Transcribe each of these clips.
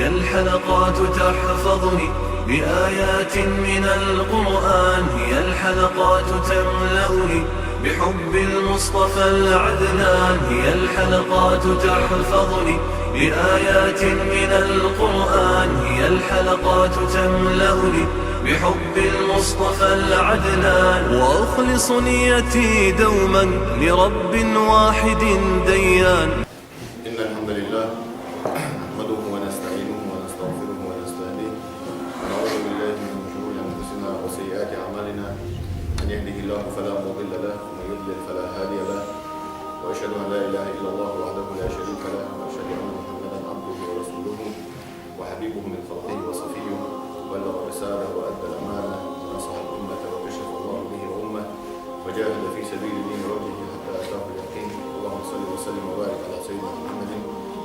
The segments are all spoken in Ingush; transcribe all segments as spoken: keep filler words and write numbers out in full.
الحلقات تحفظني بآيات من القرآن، هي الحلقات تملأني بحب المصطفى العدنان، هي الحلقات تحفظني بآيات من القرآن، هي الحلقات تملأني بحب المصطفى العدنان، وأخلص نيتي دوما لرب واحد ديان. إن الحمد لله نحمده ونستعينه ونستغفره ونستهديه، ونعوذ بالله من شرور أنفسنا وسيئات أعمالنا. من يهده الله فلا مضل له، ومن يضلل فلا هادي له، وأشهد أن لا إله إلا الله وحده لا شريك له، وأشهد أن محمدا عبده ورسوله وحبيبه من خلقه وصفيه، بلغ الرسالة وأدى الأمانة ونصح الأمة وكشف الله به الغمة وجاهد في سبيل دين ربه حتى أتاه اليقين. اللهم صل وسلم وبارك على سيدنا محمد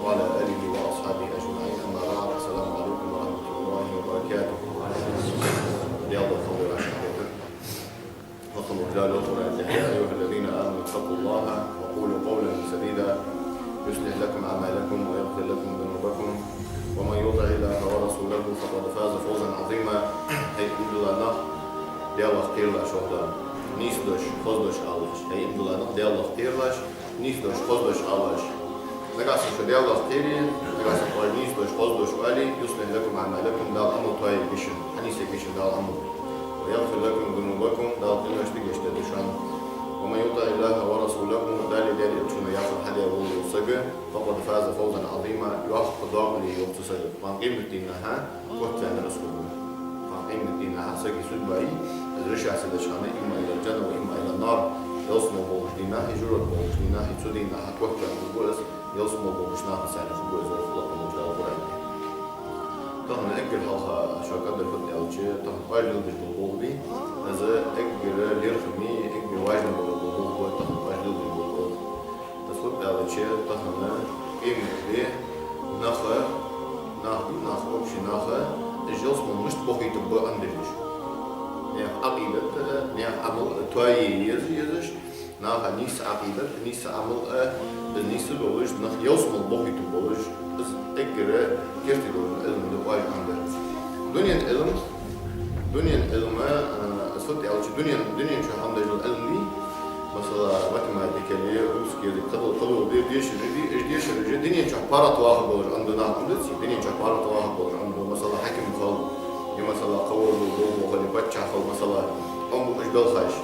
وعلى آله وأصحابه أجمعين. أما بعد، السلام عليكم ورحمة الله وبركاته. يا الله، خير عشان خاطر. وقل الله القرآن: يا أيها الذين آمنوا اتقوا الله وقولوا قولا سديدا يصلح لكم أعمالكم ويغفر لكم ذنوبكم ومن يطع الله ورسوله فقد فاز فوزا عظيما. Хьай иман дилла нах, Даьлах кхералаш, шоана нийса дош, хоза дош алалаш. Хьай иман дилла нах, Даьлах кхералаш, нийса дош, хоза дош алалаш. Нагахьа санна шо Даьлах кхере, нагахьа санна шо нийса дош, хоза дош оале, يصلح لكم أعمالكم, Дала Ӏамал тоаергья шун, хьанийсъергья шун Дала Ӏамал. ويغفر لكم ذنوبكم, Дала къинош дигаш дергда шоана. ومن يطع الله ورسوله, Далеи Даьла Элчаннеи яхар хьадаь волалу саг, فقد فاز فوزا عظيما, йоккха доакъал я йолча сага. Кхоана къематдийнахьа котваьннар из хургва. Кхоана къематдийнахьа сага судьба я, из решать деш хана: إما إلى الجنة وإما إلى النار, ялсмала болча дийнахьеи жожагӀате болча дийнахьеи, цу дийнахьа котваьнна хургва из, ялсмала болча нахаца хургва из, йоах лакха волча Дала Къуръан тӀа. Тахан эггара хьалха шоана кӀаддар фуд аьлча, тахан оаш леладеш бола болх ба, из эггара лерхӀаме, эггара важни бола болх ба тахан оаш леладеш бола болх. Из фуд аьлча, тахан къематди, нах, нах, нах, общий нах, уж ялсмала мишта бохийтаргба Ӏомадеш да шо. Наьха Ӏакъидат, наьха Ӏамал тоае еза, езаш, наха нийса Ӏакъидат, нийса Ӏамал, из нийса долаш, нах ялсмала бохийтаргболаш, из эггара керте дола Ӏилма да оаш Ӏомадар. Дунен Ӏилма, дунен Ӏилма, а, из фуд аьлча, дунен, дунен чу Ӏомадеш дола Ӏилма да, масала, математика ли, русский язык, кхыдола, кхыдола де-, дешар да, уж дешараш дунен чу паргӀата вахаргболаш Ӏомаду нах, Ӏомадац, дунен чу паргӀата вахаргболаш Ӏомаду, масала, хьаким хила, е, масала, кхывар вола, вола хила, паччахь хила, масала, Ӏомабу уж балхаш.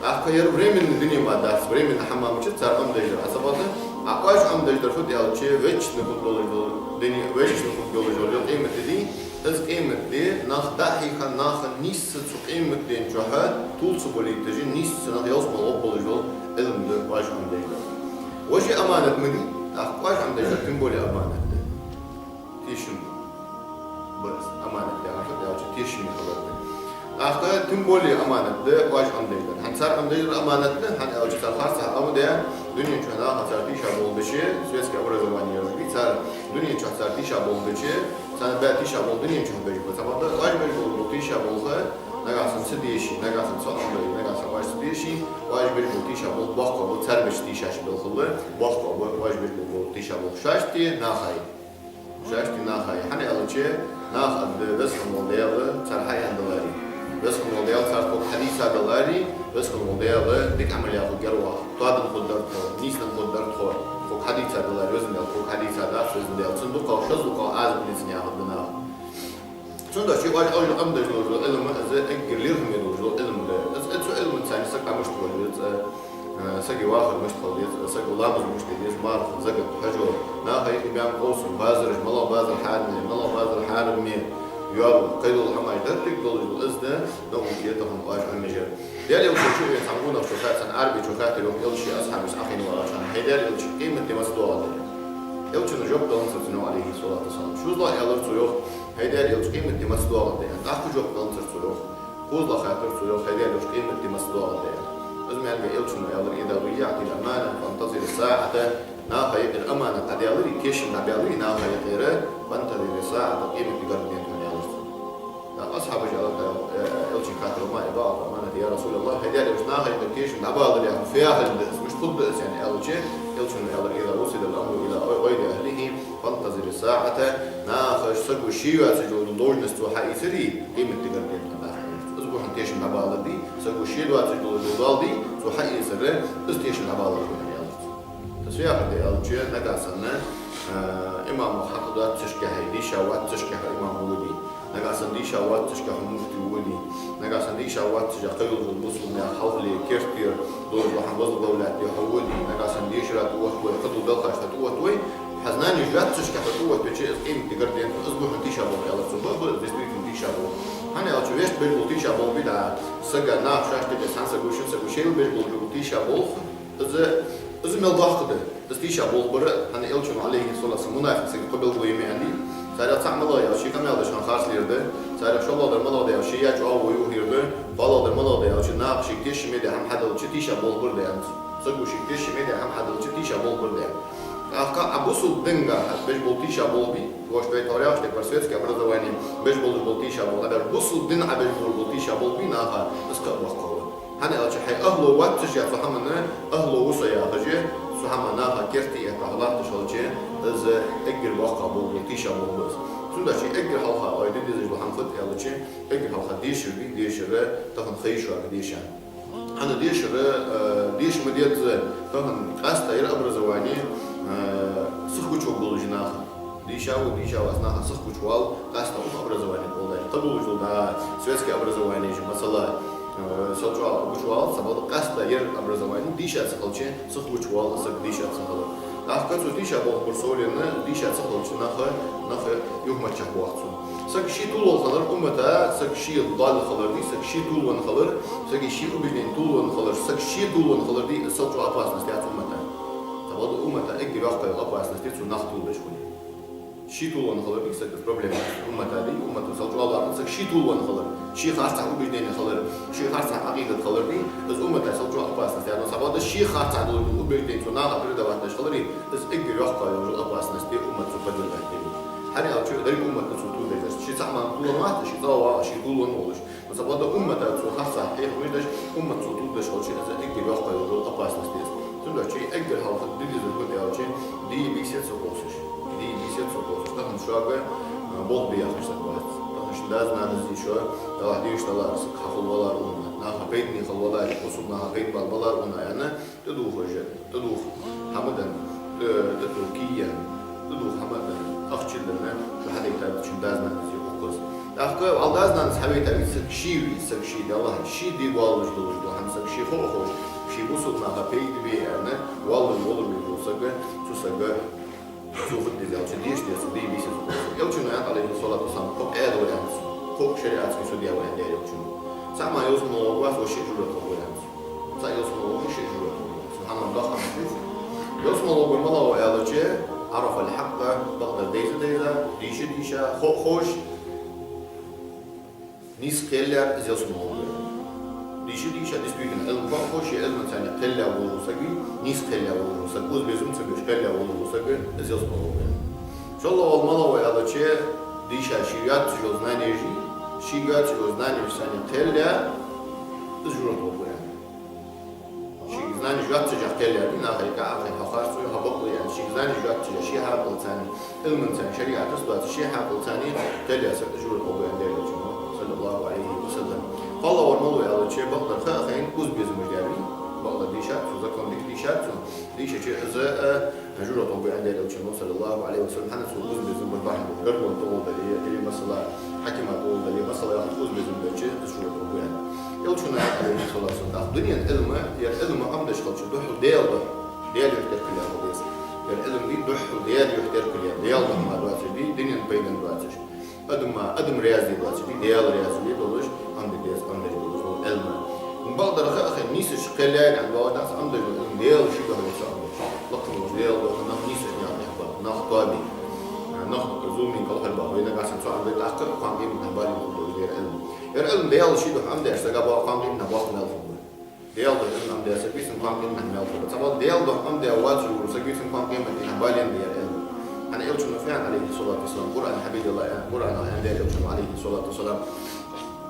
ТӀаккха ер временни дуне ма дац, временни хӀама ма дац цар Ӏомадеш дар. Асабата, а оаш Ӏомадеш дар фуд аьлча, вечный хургдолаш дола дуне, вечный хургдолаш дола къематди, из къематди, нах дӀа а хьийха, наха нийсса цу къематден чухьа тувла ца балийташ, нийсса нах ялсмала гӀоргболаш дола Ӏилма да оаш Ӏомадеш дар. Вож а аманат ма дий, тӀаккха оаш Ӏомадеш дар тем более аманат да. Тешам ба из, аманат яхар фуд аьлча, тешаме хилар да. ТӀаккха тем более аманат да оаш Ӏомадеш дар. ХӀанз цар Ӏомадеш дар аманат да, хӀана аьлча цар харцахьа Ӏомадаь, дунен чу наха цар тийшаболх беча, светски образовани язби, цар дунен чу цар тийшаболх беча, царна баь тийшаболх дунен чу беш ба. Цхьабакъда оаш беш бола тийшаболх, нагахьа санна ца дийша, нагахьа санна ца Ӏомадой, нагахьа санна оаш ца дийша, оаш беш бола тийшаболх боккхагӀа ба цар беча тийшаболхашта белхала, боккхагӀа ба оаш беш бола тийшаболх шоашта, нахай. Шоашта, нахай. ХӀана аьлча, наха аргда Веза хинна вола Даьла цар хьааьнна даларе. Веза хинна вола Даьла цар тхога хьадийца даларе, Веза хинна вола Даьла дика Ӏамал яхаргьяр оаха. Тоаденна хургдар тхо, нийсденна хургдар тхо, тхога хьадийца даларе, Веза Даьла тхога хьадийца дац, Веза Даьла цун дукхагӀа, шозза дукхагӀа Ӏазап деций яхаргда наха. Цудухьа оаш, оаш Ӏомадеш долаш дола Ӏилма, из эггара лерхӀаме долаш дола Ӏилма да. Из, из цу Ӏилмаца саг мишта хила веза, э, сага вахар мишта хила деза, сага ламаз мишта де деза, марха, закат, хьажол, наха юкъе баьнна къовсам, базараш, малагӀа базар хьарам я, малагӀа базар хьарам я, йоал, кхыдола хӀамаш деррига долаш дола из да, наука я тахан оаш Ӏомаеш яр. Даьла Элча чу вена цхьан гонахчо хаьттад, цхьан Ӏарбечо хаьттар, йоах, Элча асхьабашца Ӏохайна вагӀача хана: хӀай Даьла Элча, къематди маца доагӀаргда? Элчано жоп даланзар цунна, Ӏалайхи ссалату вассалам. ШозлагӀа аьлар цо, йоах: хӀай Даьла Элча, къематди маца доагӀаргда? ТӀаккха жоп даланзар цо, йоах. КхозлагӀа хаьттар цо, йоах: хӀай Даьла Элча, къематди маца доагӀаргда? Из маьлга Элчано аьлар: إذا ضيعت الأمانة فانتظر الساعة. Наха юкъера аманат дӀадаьларе, тешам дӀабаьларе наха юкъера, فانتظر الساعة, къематди гаргадергда хьона, аьлар цо. ТӀаккха асхьабаша аьлар, э, Элчанга хаьттар: وما إضاعة الأمانة يا رسول الله, хӀай Даьла Элча, наха юкъера тешам дӀабалар яхар фу яхилга да из, мишта хургда из, аьнна, аьлча, Элчано аьлар: إذا وصل الأمر إلى غير أهله فانتظر сагӀата, нахаца саго ше йоацаш йола должность цо хьаийцаре, къематдийнахьа тӀа. Из ба хьона тешам дӀабалар да, саго ше доацаш дола дола да, цо хьаийцаре, из тешам дӀабалар ба хьона аьлар цо. Цо фу яхар да аьлча, нагахь санна, а, имам хьакъ доаццашехь, дийша воаццашехь имам воде. Нагахь санна дийша воаццашехь муфти воде. Нагахь санна дийша воаццашехь кхыйолча бусалба наьха хьалхале, керттера долча хьа возглавлять де хьо воде. Нагахь санна дешара тӀаоттавой, кхыдола белхаш тӀаоттавой. Хьа знанеш йоаццашехь тӀаоттавича, из къематдийнахьа тӀа, из ба хьона тийшаболх аьлар цо, ба, ба, действительно тийшаболх. ХӀана аьлча вешта беш бола тийшаболх ба, да, сага нах шоаш тӀехьа цхьан саго, шин саго, шоайла беш бола тийшаболх, из, из мел доккха да. Из тийшаболх бар, хӀана аьлча, Элчано, Ӏалайхи ссалату вассалам, мунафикъ сага кхо белгало я аьннад. Царех цаӀ малагӀа я аьлча, ше къамаьл деш хинна харц лер да. Царех шоллагӀдар малагӀа да аьлча, ше яь чӀоагӀо ва юххера да. КхоалагӀдар малагӀа да аьлча, наха шийга тешаме даь хӀама хьадалча тийшаболх бар да аьннад цо. Саго шийга тешаме даь хӀама хьадалча тийшаболх бар да аьннад. ТӀаккха Ӏа бусалба динга беш бола тийшаболх бий, вешта вай товряхаш тӀа бар светски образование беш болаш бола тийшаболх, Ӏа бусалба дин Ӏа беш бола тийшаболх бий наха, из кхы а боккха ва. ХӀана аьлча хьай ахӀло воаццашехь цу хӀаман, ахӀло ва со яхаш, цу хӀаман наха керте этта хьо латташ хилча, из эггара боккха бола тийшаболх ба из. Цудухьа эггара хьалха вай де дезаш дола хӀама фуд аьлча, эггара хьалха дешар да, дешар тахан хайшаварга дешар. ХӀана дешар, э, деша ма деза, тахан къаьстта ер образование, э, сиха гучаваргволаш наха. Дийша ва, дийша вац, наха сиха гучавала, къаьстта укх образовани тӀа долаш. Кхыдолаш дола, да, светски образованеш, масала, э, сел чӀоагӀа гучавала, сабаьл да къаьстта ер образовани дийша ца хилча, сиха гучавала, саг дийша ца хилар. ТӀаккха цу тийшаболх бар совленна, дийша ца хилча, нах, нах юхамаччахь боах цо. Саг ше тувлавала хилар уммата, саг ше доалла хилар да, саг ше тувлавенна хилар, сага ший убеждени тувлавенна хилар, саг ше тувлавенна хилар да, сел чӀоагӀа опасность яц уммата. Сабаьл да уммата эггара йоккха йола опасность цу нах тувлавеш хуле. Ше тувлавенна хилар да сага проблема. Уммата да, уммата сел чӀоагӀа лоархӀ саг ше тувлавенна хилар, ший харцахьа убеждени хилар, ший харцахьа Ӏакъидат хилар да, из уммата сел чӀоагӀа опасность яц. Сабаьл да ший харцахьа дола убеждени цу наха передавать деш хилар, из эггара йоккха йола опасность да, уммат цо подвергать де. ХӀана аьлча деррига уммат цо тувлавеш дац. Ше цхьа хӀама тувлавенна вац, ше цӀаваха, ше тувлавенна волаш. Сабаьл да уммата цо харцахьа хьехамаш деш, уммат цо тувлавеш хилча, из эггара йоккха йола опасность да из. Цудухьа эггара хьалха де дезар фуд аьлча, де-бийса ца кхоссаш. Де-бийса ца кхоссаш. Тахан шуга, а, болх бе яхаш саг вац. Тахан шун даьс-нанас шо, Далла дийша далар, саг хьахул валар уна, наха пайдане хила валар, бусалба наха пайда бала балар уна аьнна, тӀадувхаш, тӀадувха хӀама денна, тӀа, тӀатоха кий енна, тӀадувха хӀама денна, ахча денна, шо хьадайтад шун даьс-нанас укхаза. ТӀаккха Ӏа даьс-нанас хьавайтавий, саг ше вий, саг ше, Далла, ше де воаллаш долаш дола хӀама, саг ше хо а ховш, ше бусалба наха пайда бе аьнна, воаллаш волаш вола саг, цу сага цо фуд деза аьлча, деша деза, де-бийса ца кхоссаш. Элчано аьннад, Ӏалайхи ссалату вассалам, кхо къаьда ва аьннад цо, кхо шариатски судья ва аьннад Даьла Элчано. ЦаӀ ма ялсмала вола ва, шиъ жожагӀате гӀоргва аьннад цо. ЦаӀ ялсмала вола, шиъ жожагӀате гӀоргва. Субхьаналлахь, доккха хӀама да из. Ялсмала вола малагӀа ва аьлча, Ӏарафа аль-хьакъа, бакъдар дайза-дайза, дийша-дийша, хо а ховш, нийса кхел яр, из ялсмала вола ва. Дийша-дийша, действительно, Ӏилма хо а ховш, ший Ӏилманца кхел яь вола саг, нийса кхел яь вола саг, укхаза безам ца беш кхел яь вола саг, из ялсмала вола ва. ШоллагӀа вола малагӀа ва аьлча, дийша ше йоаццаш йола знанеш, ше йоаццаш йола знанешца кхел яь, из жожагӀате гӀоргва. Шийга знанеш йоаццашехь кхел яь, наха юкъе Ӏохайна, хьо харцо я, хьо бакълув я аьнна, шийга знанеш йоаццашехь, ший хьаькъалца, Ӏилманца, шариӀатаца доацаш, ший хьаькъалца кхел яь саг жожагӀате гӀоргва аьннад Даьла Элчано, саллаллаху Ӏалайхи ва саллам. КхоалагӀвар малагӀа ва аьлча, бакъдар ха а хайна, укхаза безам беш дар вий, бакъдар дийшад цо, закон дика дийшад цо, дийшача из а, а, жожагӀате гӀоргва аьннад Даьла Элчано, саллаллаху Ӏалайхи ва саллам, хӀана цо укхаза безам бар бахьан долаш, гаргара тӀагӀолла дале, или масала, хьакима тӀагӀолла дале, масала, укхаза безам баьча, из жожагӀате гӀоргва аьннад. Элчано аьннад, Ӏалайхи ссалату вассалам, дунен Ӏилма, ер Ӏилма Ӏомадеш хилча, духхьал Даьла духьа, Даьла юхь теркал яь хила деза. Ер Ӏилма дий духхьал Даьла юхь теркал яь, Даьла духьа ма доацаш дий, дунен пайдана доацаш. Адам ма, адам раьза де доацаш дий, Даьла раьза де долаш, Ӏомаде деза, Ӏомадеш долаш дола Ӏилма. Бакъдар ха а хайна, нийсача кхел яьр аьнна, бакъдар дац Ӏомадеш дола Ӏилма, Даьла ший духьа ца Ӏомадеш. Лакха волча Даьла духьа нах нийсача наькъа тӀа ба, нах тоабе. Нах зуламе кӀалхарбаха, вай нагахьа санна цо Ӏомадой, тӀаккха кхоана къематдийнахьа балийна хургдолаш да ер Ӏилма. Ер Ӏилма Даьла ший духьа Ӏомадеш сага ба кхоана къематдийнахьа боккха маьл хургба. Даьла духьа Ӏилма Ӏомадаь саг вий, цунна кхоана къематдийнахьа маьл хургба. Цхьабакъда Даьла духьа Ӏомадаь воацаш вола саг вий, цунна кхоана къематдийнахьа балийна да ер Ӏилма. ХӀана Элчано фу аьннад, Ӏалайхи ссалату вассалам, Къуръан хьабе дела, Къуръана аьннад Даьла Элчано, Ӏалайхи ссалату вассалам: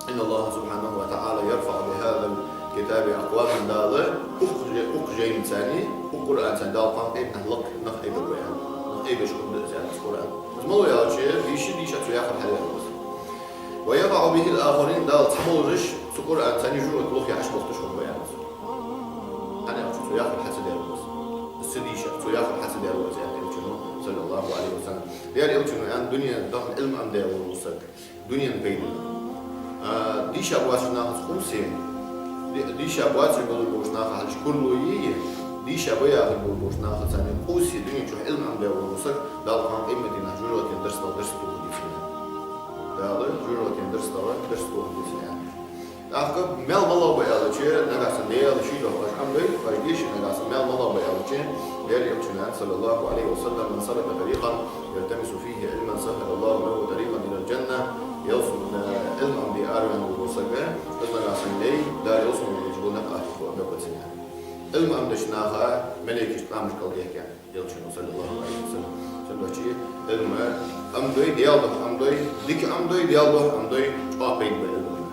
إن الله سبحانه وتعالى يرفع بهذا الكتاب أقواما, Дала укх жай-, укх жайнацани, укх Къуръанцани Дала кхоана къематдийнахьа лакха нах айбергба аьннад. Нах Ай беш хургда из, аьннад Къуръан. Из малув аьлча, дийша, дийша цу яхар хьадаьр ва из. «ويقع به الآخرين», Дала цхьаболаш цу Къуръан, царна жожагӀате лохе Ӏаш бохташ хургба, аьннад цо. ХӀана аьлча, цу яхар хьа ца даьр ва из. Из ца дийша, цу яхар хьа ца даьр ва из, аьннад Элчано, صلى الله عليه وسلم. Даьра Элчано аьннад, дунен тӀа Ӏилма Ӏомадаь вола саг, дунен пайдана. А, дийша боацача нахаца къувсе, ди-, дийша боацаш болаш болча наха хьалхашка курал е, дийша ба яхаш болаш болча наха царна къувсе, дунен чу Ӏилма Ӏомадаь вола саг, Дала кхоана къематдийнахьа жожагӀатен дарстагӀа дарс тохаргда цунна. Дала жожагӀатен дарстагӀа дарс тохаргда цунна. ТӀаккха маьл малагӀа ба аьлча, нагахьа санна Даьла ший духьа оаш Ӏомадой, оаш дешаш, нагахьа санна маьл малагӀа ба аьлча, Даьла Элчано аьннад, صلى الله عليه وسلم: «من سلك طريقا يلتمس فيه علما سهل الله له طريقا إلى الجنة». Ялсмале Ӏилма Ӏомаде араваьнна вола саг, из нагахьа санна лай, Дала ялсмале волча гӀулакха тӀа хьабоаккхаргба цунна. Ӏилма Ӏомадеча наха малейкаш къамашка кӀалдехк, аьннад Элчано, صلى الله عليه وسلم. Цудухьа Ӏилма Ӏомадой, Даьла духьа Ӏомадой, дика Ӏомадой, Даьла духьа Ӏомадой, чӀоагӀа пайда ба Ӏилман.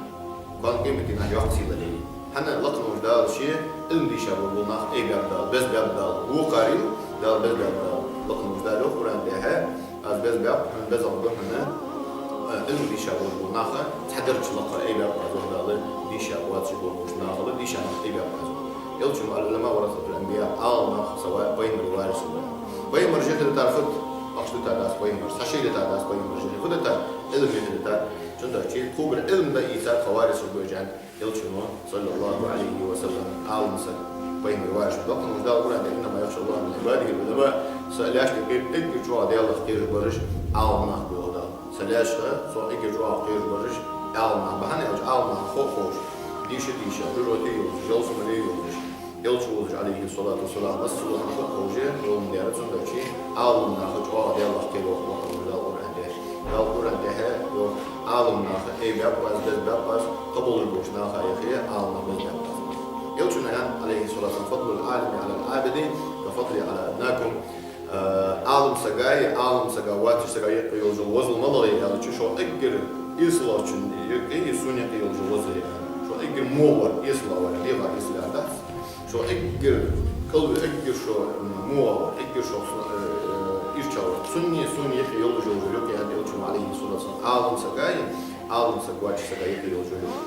Кхоана къематдийнахьа йоккха сий лелае. ХӀана? Лакха волча Дала ший Ӏилма дийша бола нах айбаьб Дала, безбаьб Дала. Вокхарел Дала безбаьб Дала. Лакха волча Дала йоах Къуръан тӀа: «Аз безбаьб, хьона безагӀа ба хьона, а, Ӏилма дийша бола нах, цхьадарча лакхара айбаьб аз, йоах Дала, дийша боацаш болча нахал дийша нах айбаьб аз». Элчано: «العلماء ورثة الأنبياء», Ӏаламнах са ва-, пайхамарий варисаш ба. Пайхамараш хилийтар фуд? Ахча дитар дац пайхамараш, цхьа шай дитар дац пайхамараш, фу дитар? Ӏилма хилийтар. Цудухьа тхо бар Ӏилма дӀаийцар тха варисаш ба, аьннад Элчано, صلى الله عليه وسلم, Ӏалам саг, пайхамарий варисаш ба. Лакха волча Дала Къуръан тӀа: «إنما يخشى الله من عباده العلماء». Са лаьшта юкъе эггара чӀоагӀа Даьлах кхераш бараш Ӏаламнах ба, йоах Дала. Са лаьшта юкъе эггара чӀоагӀа кхераш бараш Ӏаламнах ба. ХӀана аьлча Ӏаламнаха хов ховш, дийша дийша, жожагӀате йолаш, ялсмале йолаш, Элча вовзаш, عليه الصلاة والسلام, массаза хов ховш, гӀулакх даьр, цудухьа Ӏаламнаха чӀоагӀа Даьлах кхера, йоах Дала Къуръан тӀа. Дала Къуръан тӀа йоах: «Ӏаламнаха айбаьб аз, безбаьб аз, кхыболаш болча наха юхе Ӏаламнах безбаьб аз». Элчано аьннад, عليه الصلاة والسلام: «فضل العالم على العابد كفضلي على أدناكم». А, Ӏалам сага, Ӏалам сага, воацача сага юкъе йолаш йола возал малагӀа я аьлча, шух эггара эсалагӀчун юкъе сона юкъе йолаш йола возал я. Шух эггара во вар, эсалагӀа вар, дегӀа эсалагӀа дац. Шух эггара кӀалвар, эггара шух во вар, эггара шух, э, э, ирча вар, цунна сона юкъе йолаш йола юкъ я, аьннад Элчано, عليه الصلاة والسلام. Ӏалам сага, Ӏалам саг воацача сага юкъе йолаш йола юкъ.